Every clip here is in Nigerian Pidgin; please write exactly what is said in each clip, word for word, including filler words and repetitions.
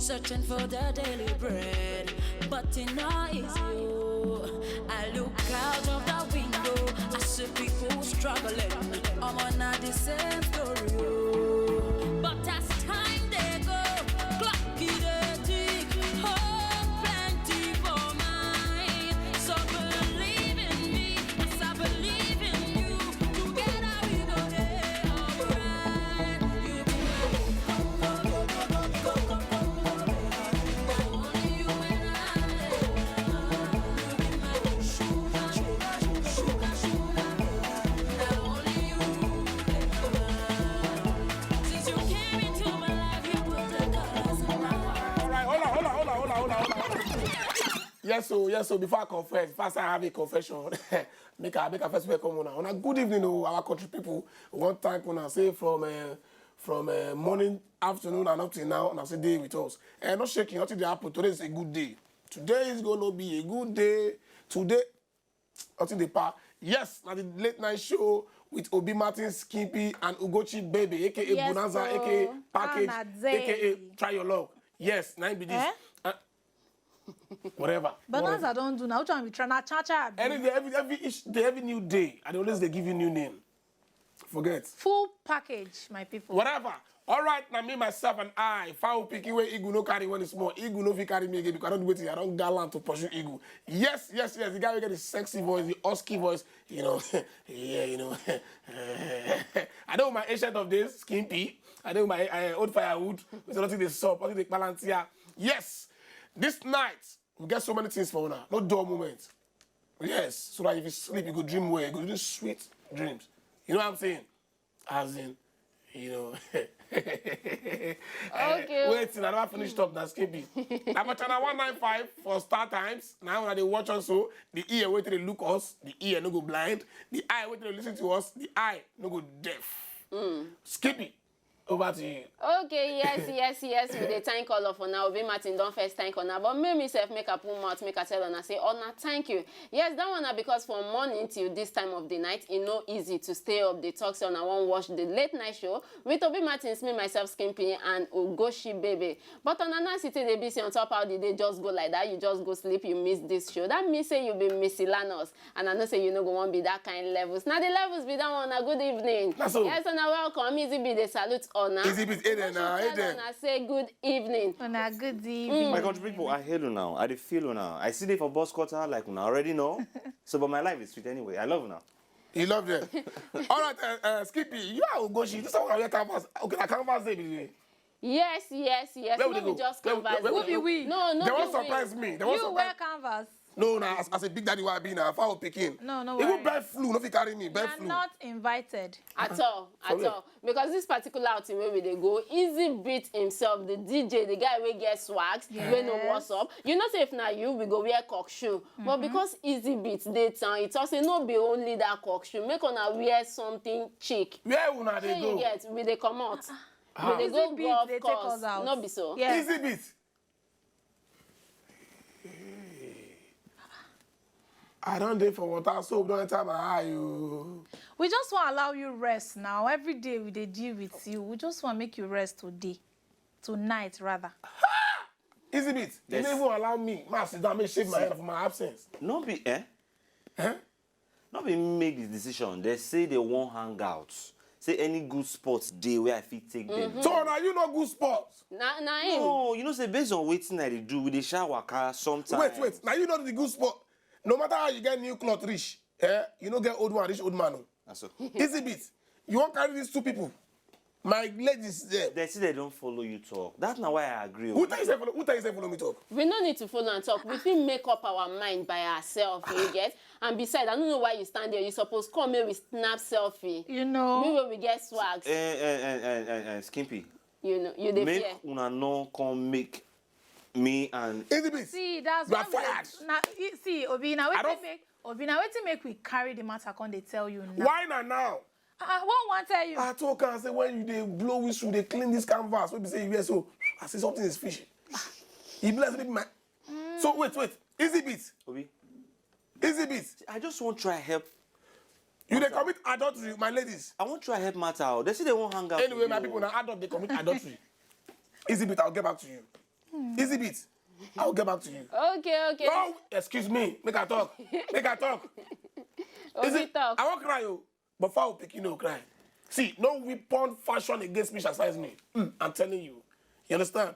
Searching for the daily bread, but it not easy. Oh. I look out of the window, I see people struggling. I'm on the same story. Oh. But as time they go, clock it a tick, hope plenty for mine. So believe in me, as I believe in you. Together we go there, alright. You be my Yes, so yes, so before I confess, first I have a confession. make I make I first welcome una. Una good evening, oh, our country people. We want thank una say from uh, from uh, morning, afternoon, and up till now, and I say day with us. And not shaking, nothing they happen. Today is a good day. Today is gonna be a good day. Today, nothing they pa. Yes, now the late night show with Obi Martin, Skimpy, and Ugochi Baby, aka yes, Bonanza, so. aka Package, aka Try Your Luck. Yes, nine be this. Eh? Uh, whatever. Bonanza don't do now. Which one we try? Now, cha cha. Every day, every every each day, every new day, and always they give you new name. Forget. Full package, my people. Whatever. All right, now me, myself, and I. Foul picking where Igu no carry when it's small. Igu no fit carry me again because I don't wait. I don't gallant to pursue Igu. Yes, yes, yes. The guy will get the sexy voice, the husky voice. You know, yeah, you know. I know my ancient of days, Skimpy. I know my uh, old firewood. We don't think they stop. I think they balance here. Yes, this night we get so many things for now. No dull moment. Yes, so that if you sleep, you go dream well. You go do sweet dreams. You know what I'm saying? As in, you know. okay. Wait till I never finish top. That's K B. I'm a channel one nine five for Star Times. Now when they watch us, so the ear wait till they look us, the ear no go blind. The eye wait till they listen to us, the eye no go deaf. Mm. Skippy. Over to you. Okay, yes, yes, yes. We dey thank all of una. Obi Martin don first thank una, but me myself make I put mouth, make I tell una say una thank you. Yes, that one na because from morning till this time of the night, e no easy to stay up. Dey talk say una wan watch the late night show with Obi Martins, me myself, Skimpy and Ogoshi Baby. But on another city, they be say on top how the day just go like that, you just go sleep, you miss this show. That means say you be miscellaneous. And I know say you no go wan be that kind levels. Now the levels be that one. Na good evening. That's all. Yes, and I welcome. Easy be the salute honor. Easy be, hey there now, hey there. And I say good evening. And a good evening. My country people, I hail you now. I dey feel you now. I see they for bus quarter like una already know. So, but my life is sweet anyway. I love you now. You love them. All right, uh, uh, Skippy, you are Ogoshi. This one we canvas. Okay, na canvas day be today. Yes, yes, yes. Where we No dey be go? Just Where we- canvas. Where we Who be dey go? we? No, no They be won't we. Surprise me. They won't You wear surprise. Canvas. No, na as, as a big daddy wey I be na, foul pikin. No, no Even worry. Bird flu no fit carry me. Bird You are flu. Not invited. At all, at all. Because this particular outing where we dey go, Easy Beat himself, the D J, the guy wey get swags, Yes. wey know what's up. You know say if na you, we go wear cock shoe. But because Easy Beat dey town, e talk say no be only that cock shoe. Make una wear something chic. Where una dey Shey you go? Get? We dey comot. We dey Easy go Beat golf dey take course. Us out. No be so. Yes. Easy Beat. I don't dey for water, soap don't enter my eye. Oh. We just want to allow you rest now. Every day we dey deal with you. We just want to make you rest today, tonight rather. Easy Beat. You Yes. Never even allow me. Ma sit down, make shave my head for my absence. No be eh? Eh? No be me make the decision. They say they won't hang out. Say any good sports day where I fit take them. So now you know good sports. Na na him. No, you know say based on wetin I dey do, we dey shower car sometimes. Wait, wait. Now you know the good sport. No matter how you get new cloth rich, eh? You no get old one rich old man. Oh. Na so. Easy Beat. You won't carry these two people. My ladies there. They say they don't follow you talk. That's not why I agree. Who tell you say follow? Who tell you say follow me talk? We no need to follow and talk. We fit make up our mind by ourselves. You get? And besides, I don't know why you stand there. You suppose come here, we snap selfie. You know. We will we get swags. Eh, eh, eh, eh, eh, eh, Skimpy. You know, you dey Make fear. Una no come make me and Easy Beat. See, that's You are why we dey fired. Na, you see, Obi, na I wetin don't- make Obi, na wetin make we carry the matter come dey tell you now. Why na now? Ah, what wan tell you? I talk and say when you dey blow whistle, dey clean this canvas. Wey be say you wear so, I say something is fishy. E be like say maybe my. So wait, wait. Easy Beat. Obi. Easy Beat. I just wan try help. You dey commit adultery, my ladies. I wan try help matter out. They say they wan hang out Anyway, with my you. People, now adult they commit adultery. Easy Beat, I'll get back to you. Easy beat. I will get back to you. Okay, okay. No, excuse me. Make I talk. Make I talk. Is Obi it? Talk. I won't cry, oh. But fowl pikin no cry. See, no weapon fashion against me shall size me. Mm, I'm telling you. You understand?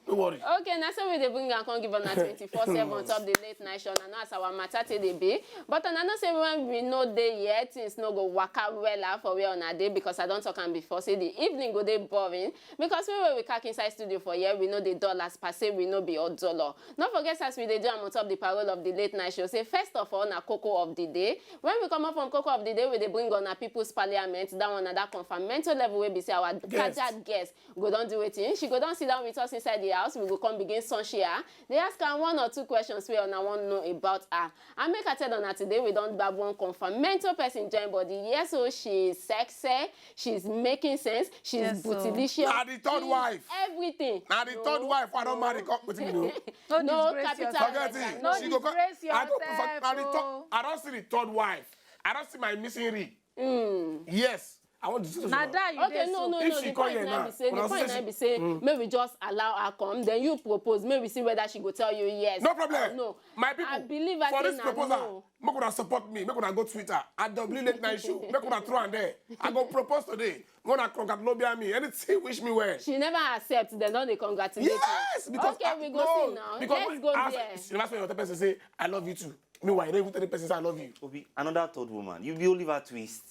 No worry. Okay, na so we dey bring am come give una twenty-four seven on top the late night show. Na know as our matter take dey be. But una know say when we no dey here, things no go waka wella for where una dey, because I don talk am before say the evening go dey boring, because we wey we catch inside studio for here, we no dey dull as per say we no be odolo. No forget, as we dey do am on top the parole of the late night show, say first of all na koko of the day. When we comot from koko of the day, we dey bring una people's parliament. That one na that confirmatory level wey be say our Guest. Kajad guest go don do wetin? She go don sit down with us inside the house. We go come begin sunshi her. Dey ask her one or two questions wey una wan know about her. And make I tell una, today we don gbab one confirmatory person join body. Yes, so she is sexy, she's making sense, she's Yes, so. bootylicious. Na the third she's wife. Everything. Na the No, third wife I don no. Marry. Come with me, no. No, No disgrace capital yourself. letter. No She go come. disgrace I go prefer. yourself. Na the third. Oh. I don see the third wife. I don see my missing ring. Yes. I want to see. Na that you Okay, dey no, so. no, If no. She The come point here na now, be say, the una point say na she- be say, make we just allow her come. Then you propose. Make we see whether she go tell you yes. No problem. No. My people, I believe I for say this na proposal, no. Make una support me. Make una go Twitter at W Late Night Show. Make una throw am there. I go propose today. Make una congratulate me. Anything, wish me well. She never accept. Dem don dey congratulate you. Yes, because Okay, I, we go no, see now. Because Let's go ask, there. She never spend your person say I love you too. Meanwhile, you don't even tell the person say I love you. Obi, another third woman. You be Oliver Twist.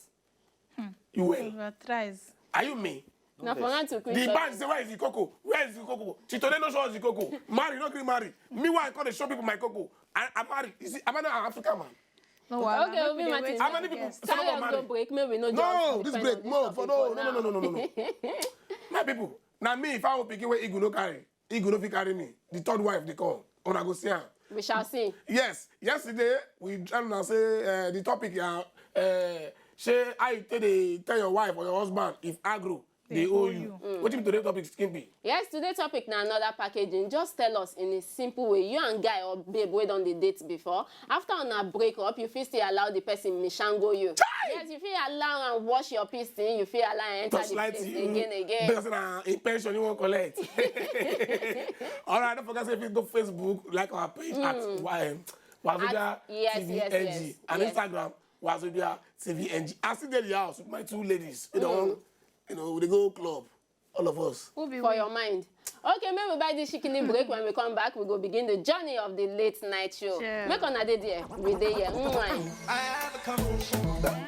You well. Over tries. Are you me? Na for hand to The quick. man say, "Where is the coco? Where is the coco?" She today no show us the coco. Marry, no gree marry. Meanwhile, I come dey show people my coco. I, I marry. You see, am I not an African man? No wahala. Okay, Make Obi we dey Martin. wait How for many the people guest. Some of Carry them us go marry. break. Make we no No, just this spend break. on this No, for topic no, for no, no, no, now. no, no, no. My people, now me, if I will pick where Igu no carry, Igu no fit carry me. The third wife, they come. Una go see her. We shall see. Yes, yesterday we tell una say uh, the topic, uh, uh, say how you tell, the, tell your wife or your husband if agro they owe you. What do you today topic, Skin be? Yes, today topic na another packaging. Just tell us in a simple way. You and guy or babe wey don dey date before. After una break up, you fit still allow the person mishango you. Yes, you fit allow am wash your piston. You fit allow am enter the Torchlight place you. Again, again. Because na a pension you won't collect. All right, don't forget if you go Facebook, like our page at Y M Wazobia At- yes, T V yes, N G yes, and yes. Instagram Wazobia T V N G. I sit there in the house with my two ladies. You know, you know, we dey go club, all of us. Who be For we? Your mind. Okay, make we buy this shikini break. When we come back, we go begin the journey of the late night show. Sure. Make una dey there. We dey here. Mwah. I have a confession.